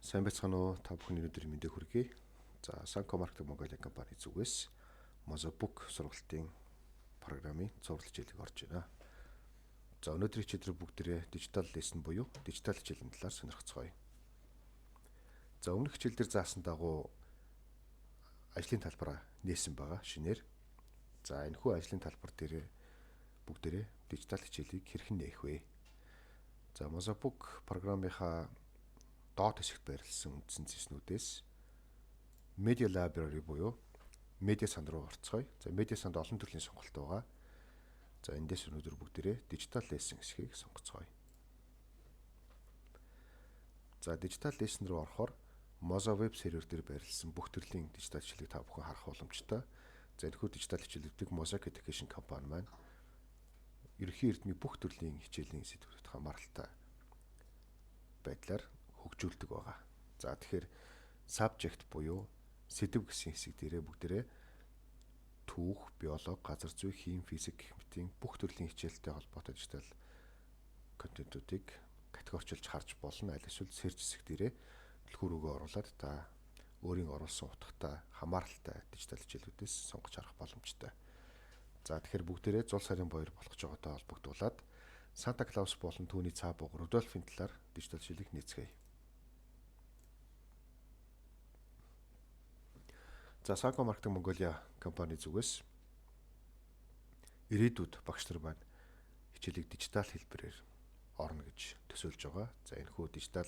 Сайн байцгаана уу? Та бүхний өнөөдрийн мэндийг хүргэе. За, Sanko Marketing Mongolia компани зүгээс Mozabook сургалтын программын цуврал хичээлийг орж байна. За, өнөөдрийн хичээл бүгдээрээ digital lesson буюу дижитал хичээлийн талаар сонирхцгоё. За, өмнөх хичээл дээр заасан дагуу ажлын талбараа нээсэн байгаа шинээр. За, энэхүү ажлын талбар дээр бүгдээрээ дижитал хичээлийг хэрхэн нээх вэ? За, Mozabook программынхаа доод хэсэгт байрлсан үндсэн цэснүүдээс Media Library буюу медиа санд руу орцгоё. За, медиа санд олон төрлийн сонголт байгаа. За, эндээс өнөөдөр бүгдээрээ Digital Lesson хэсгийг сонгоцгоё. За, Digital Lesson руу орохоор Moza Web сервер дээр байрлсан бүх төрлийн дижитал хичээлийг та бүхэн харах боломжтой. За, энэхүү дижитал хичээлүүдийг Mosaic Education компани маань ерөнхий эрдмийн бүх төрлийн хичээлийн сэдвүүдэд хамааралтай байдлаар хөгжүүлдэг байгаа. За, тэгэхээр subject буюу сэдэв гэсэн хэсэг дээрээ бүгдээрээ түүх, биологи, газар зүй, хим, физик гэх мэтийн бүх төрлийн хичээлтэй холбоотой дижитал контентуудыг категоричилж харж болно. Аль эсвэл search хэсэг дээрээ түлхүүр рүүгээ оруулаад та өөрийн оруулсан утгатай хамааралтай дижитал хичээлүүдээс сонгож харах боломжтой. За, тэгэхээр бүгдээрээ зул сарын баяр болох гэж байгаатай холбогдуулаад Санта Клаус болон түүний цаа буг Рудольфын талаар дижитал хичээлийг нээцгээе. За, Sanko Marketing Mongolia компани зүгээс ирээдүйд багш нар маань хичээлийг дижитал хэлбэрээр орно гэж төсөөлж байгаа. За, энэхүү дижитал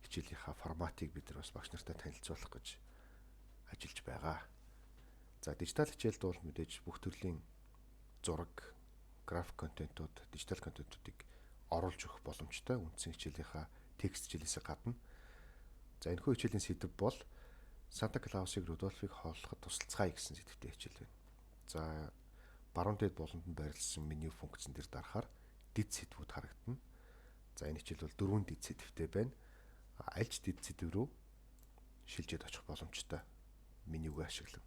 хичээлийнхаа форматыг бид нар бас багш нартай танилцуулах гэж ажиллаж байгаа. За, дижитал хичээлд бол мэдээж бүх төрлийн зураг, график контентууд, дижитал контентуудыг оруулж өгөх боломжтой үндсэн хичээлийнхаа текст хичээлээс гадна. За, энэхүү хичээлийн сэдэв бол Санта Клаусыг Рудольфыг хооллоход тусалцгаая гэсэн сэдвтэй хичээл байна. За, баруун дээд буланд нь байрлсан меню функцэн дээр дарахаар дэд сэдвүүд харагдана. За, энэ хичээл бол 4 дэд сэдвтэй байна. Аль ч дэд сэдв рүү шилжээд очих боломжтой менюг ашиглан.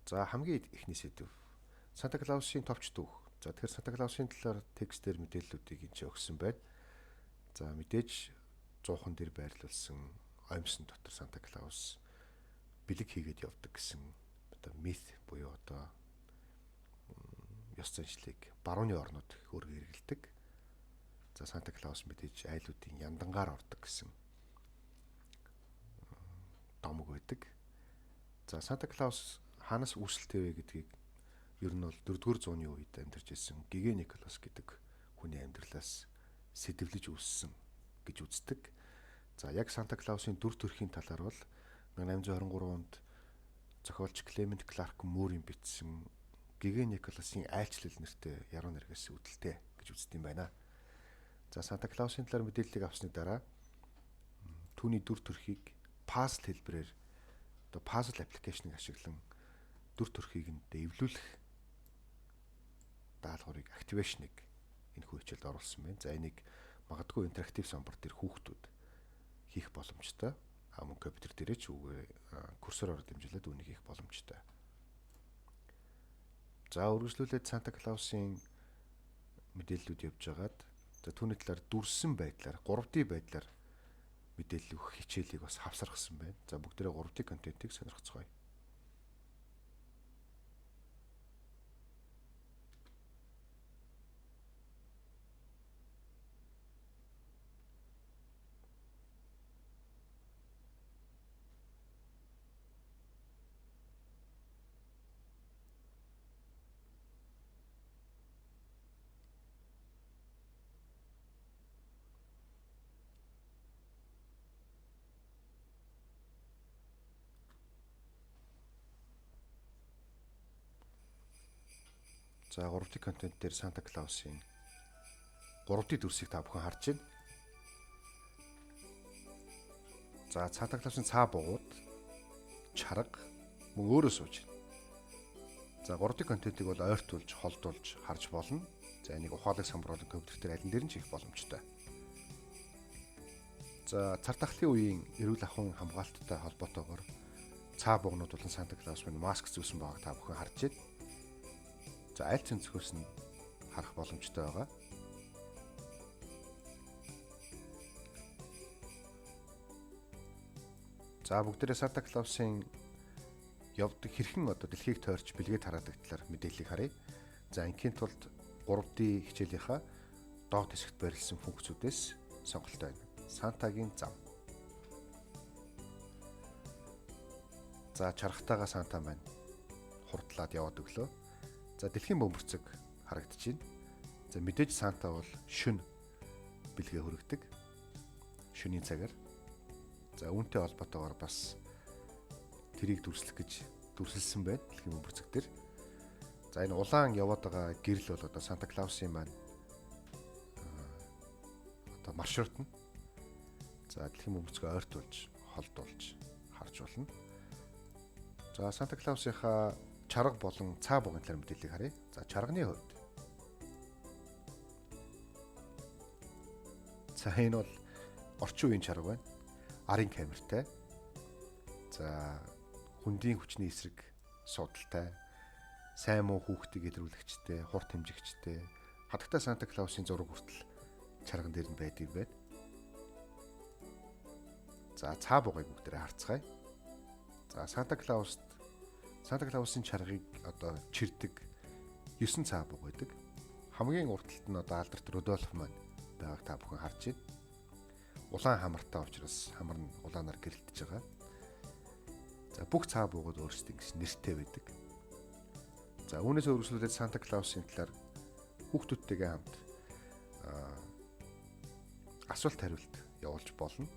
За, хамгийн эхний сэдв Санта Клаусын товч түүх. За, тэгэхээр Санта Клаусын талаар текстээр мэдээллүүдийг энэ ч өгсөн байна. За, мэдээж зуухан дээр байрлуулсан оймсон дотор Санта Клаус бэлэг хийгээд явдаг гэсэн одоо миф буюу одоо ёс заншлыг барууны орнууд өөргөө хэрэглэдэг. За, Санта Клаус мэдээж айлуудын яндангаар ордог гэсэн домог байдаг. За, Санта Клаус хаанаас үүсэлтэй вэ гэдгийг ер нь бол 4-р зууны үед амьдарч ирсэн Гигэ Николас гэдэг хүний амьдралаас сэдэвлэж үүссэн гэж үздэг. За, яг Санта Клаусын дүр төрхийн талаар бол 1823 онд зохиолч Клемент Кларк Мөрийн бичсэн Гигэ Николасын айлчлал нэртэй яруу найргаас үүдэлтэй гэж үздэг юм байна. За, Санта Клаусын талаар мэдээллийг авсны дараа түүний дүр төрхийг пазл хэлбэрээр одоо пазл аппликейшнийг ашиглан дүр төрхийг нь дэвлүүлэх даалгаврыг activation-ыг энэхүү хичээлд оруулсан байна. За, энийг магадгүй интерактив самбар дээр хүүхдүүд хийх боломжтой. А мөн компьютер дээрээ ч үгүй курсороор дэмжлээд үүнийг хийх боломжтой. За, үргэлжлүүлээд Санта Клаусын мэдээллүүд явж байгаад, за, түүний талаар дүрсэн байдлаар 3D байдлаар мэдээлэл өгөх хичээлийг бас хавсаргасан байна. За, бүгдээрээ 3D контентыг сонирхцгоё. За, 3D контент дээр Санта Клаусын 3D дүрсийг та бүхэн харж байна. За, Санта Клаусын цаа бугууд, чарга мөн өөрөө сууж байна. За, 3D контентыг бол ойртуулж, холдуулж харж болно. За, энийг ухаалаг самбар болон компьютер дээр аль нь дээр нь хийх боломжтой. За, цар тахлын үеийн эрүүл ахуйн хамгаалттай холбоотойгоор цаа бугнууд болон Санта Клаус минь маск зүүсэн байгааг та бүхэн харж байна. За, аль цэнцгөөс нь харах боломжтой байгаа. За бүгдээрээ Санта Клаусын явдаг хэрхэн одоо дэлхийг тойрч бэлгээ тараадаг талаар мэдээллийг харъя. За ингийн тулд 3D хичээлийнхаа доод хэсэгт байрлсан функцүүдээс сонголт байна. Сантагийн зам. За чархтайгаа Санта маань хурдлаад яваад өглөө. За дэлхийн бөмбөрцөг харагдаж байна. За мэдээж Санта бол шөнө бэлгээ хүргэдэг. Шөнийн цагаар. За үүнтэй холбоотойгоор бас тэрийг дүрслэх гэж дүрсэлсэн байна дэлхийн бөмбөрцөг дээр. За энэ улаан яваад байгаа гэрэл бол одоо Санта Клаусын маань одоо маршрут нь. За дэлхийн бөмбөрцгөө ойртуулж, холдуулж харж болно. За Санта Клаусынхаа чарга болон цаа бугын талаар мэдээллийг харъя. За чарганы хувьд. За энэ бол орчин үеийн чарга байна. Арын камертай. За хүндийн хүчний эсрэг судалтай, сайн муу хүүхдийг илрүүлэгчтэй, хурд хэмжигчтэй, хадагтай Санта Клаусын зураг хүртэл чарган дээр нь байдаг юм байна. За цаа бугыг бүгдээрээ харцгаая. За Санта Клаусын чаргыг одоо чирдэг 9 цаа буг байдаг. Хамгийн урд талд нь одоо алдарт Рудольф маань байгааг та бүхэн харж байна. Улаан хамартай учраас хамар нь улаанаар гэрэлтэж байгаа. За бүх цаа буугууд өөрсдөө ингэж нэртэй байдаг. За үүнээс өргөжлүүлээд Санта Клаусын талаар хүүхдүүдтэйгээ хамт асуулт хариулт явуулж болно.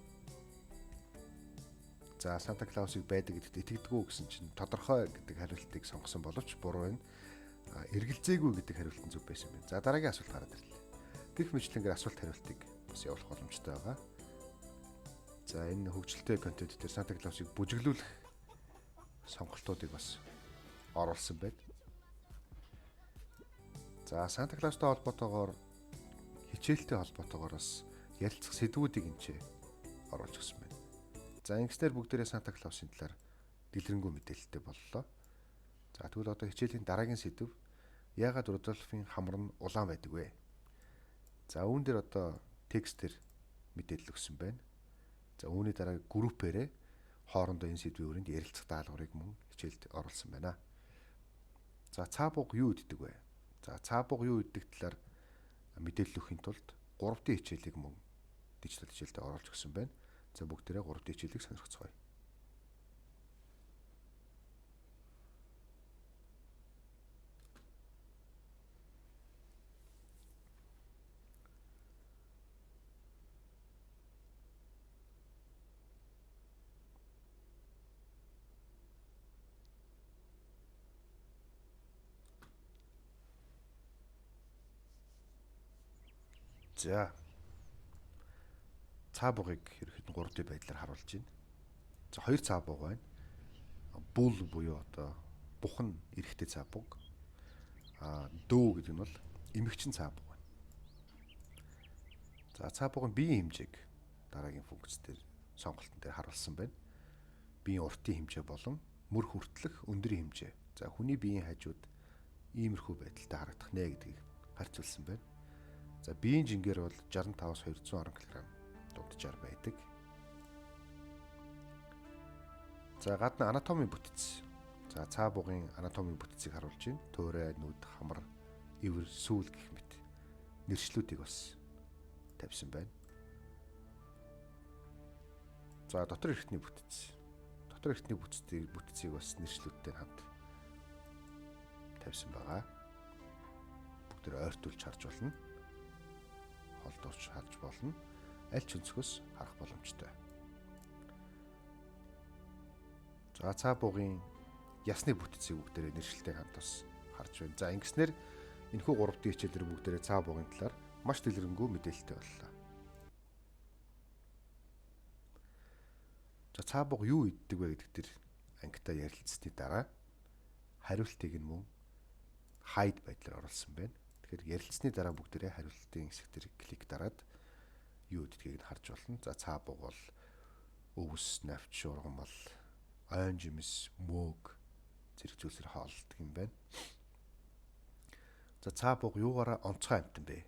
За Санта Клаусыг байдаг гэдэгт итгэдэг үү гэсэн чинь тодорхой гэдэг хариултыг сонгосон боловч буруу байна. Эргэлзээгүй гэдэг хариулт нь зөв байсан байна. За дараагийн асуулт гараад ирлээ. Гэх мэтлэнгээр асуулт хариултыг бас явуулах боломжтой байгаа. За энэ хөгжилтэй контент дээр Санта Клаусыг бүжиглүүлэх сонголтуудыг бас оруулсан байна. За Санта Клаустай холбоотойгоор хичээлтэй холбоотойгоор бас ярилцах сэдвүүдийг энэ ч оруулж өгсөн байна. За ингэснээр бүгдээрээ Санта Клаусын талаар дэлгэрэнгүй мэдээлэлтэй боллоо. За тэгвэл одоо хичээлийн дараагийн сэдэв яагаад Рудольфын хамар нь улаан байдаг вэ? За үүн дээр одоо текстээр мэдээлэл өгсөн байна. За үүний дараа группээрээ хоорондоо энэ сэдвийн хүрээнд ярилцах даалгаврыг мөн хичээлд оруулсан байна. За цаа буг юу иддэг вэ? За цаа буг юу иддэг талаар мэдээлэл өгөхийн тулд 3D хичээлийг мөн дижитал хичээлдээ оруулж өгсөн байна. За бүгдээрээ 3D хичээлийг сонирхцгоё. За цаа бугыг ерөнхийдөө 3D байдлаар харуулж байна. За хоёр цаа буг байна. Бул буюу одоо бухан эрэгтэй цаа буг. Дөө гэдэг нь бол эмэгчин цаа буг байна. За цаа бугын биеийн хэмжээг дараагийн функц дээр сонголтын дээр харуулсан байна. Биеийн уртын хэмжээ болон мөр хүртлэх өндрийн хэмжээ. За хүний биеийн хажууд иймэрхүү байдалтай харагдах нэ гэдгийг харьцуулсан байна. За биеийн жингээр бол 65-аас 210 кг дунджаар байдаг. За гадна анатомийн бүтэц. За цаа бугын анатомийн бүтцийг харуулж байна. Туурай, нүд, хамар, ивэр, сүүл гэх мэт нэршлүүдийг бас тавьсан байна. За дотор эрхтний бүтэц. Дотор эрхтний бүтцийг бас нэршлүүдтэй хамт тавьсан байгаа. Бүгд ойртуулж харж болно. Холдуулж харж болно. Аль ч өнцгөөс харах боломжтой. За цаа бугын ясны бүтцийг бүгдээрээ нэршилтэй хамт бас харж байна. За ингэснээр энэхүү 3D хичээлээр бүгдээрээ цаа бугын талаар маш дэлгэрэнгүй мэдээлэлтэй боллоо. За цаа буг юу иддэг вэ гэдэг дээр ангитай ярилцсны дараа хариултыг нь мөн хайд байдлаар оруулсан байна. Тэгэхээр ярилцсны дараа бүгдээрээ хариултын хэсэг дээр клик дараад юу гэдгийг нь харж болно. За цаа буг бол өвс, навч, ургамал, ойн жимс, мөөг зэрэг зүйлсээр хооллодог юм байна. За цаа буг юугаараа онцгой амьтан бэ?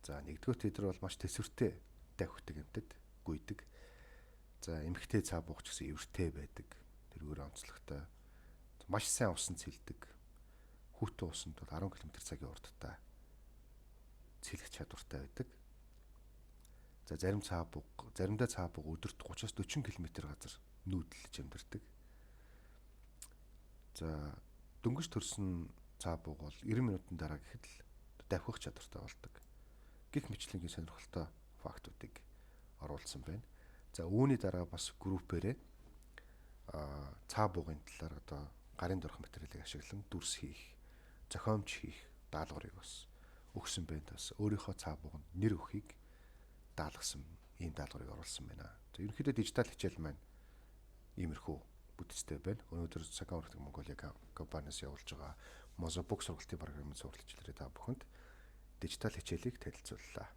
За нэгдүгээр тэд нар бол маш төсвөртэй давхдаг амьтад, гүйдэг. За, эмэгтэй цаа буух ч гэсэн эвэртэй байдаг. Тэргээр онцлогтой. Маш сайн усан цэлдэг. Хүйтэн усанд бол 10 км цагийн урдтай цэлэх чадвартай байдаг. За, зарим цаа буг, заримдаа цаа буг өдөрт 30-аас 40 км газар нүүдлэж амьдардаг. За, дөнгөж төрсөн цаа буг бол 90 минутын дараа гэхэд л давхих чадвартай болдог. Гэх мэтлэнгийн сонирхолтой фактуудыг оруулсан байна. За, үүний дараа бас группээрээ цаа буугын талаар одоо гарын дурах материалыг ашиглан дүрс хийх, зохиомж хийх даалгаврыг бас өгсөн байна. Бас өөрийнхөө цаа бууганд нэр өгөхийг даалгасан ийм даалгаврыг оруулсан байна. За, ерөнхийдөө дижитал хичээл маань иймэрхүү бүтэцтэй байна. Өнөөдөр Цагаан Урагдаг Монголиа компаниас явуулж байгаа Mozabook сургалтын програмын сургалт хичээлээр та бүхэнд дижитал хичээлийг танилцууллаа.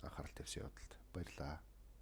Анхаарал тавьсан явдалд баярлалаа.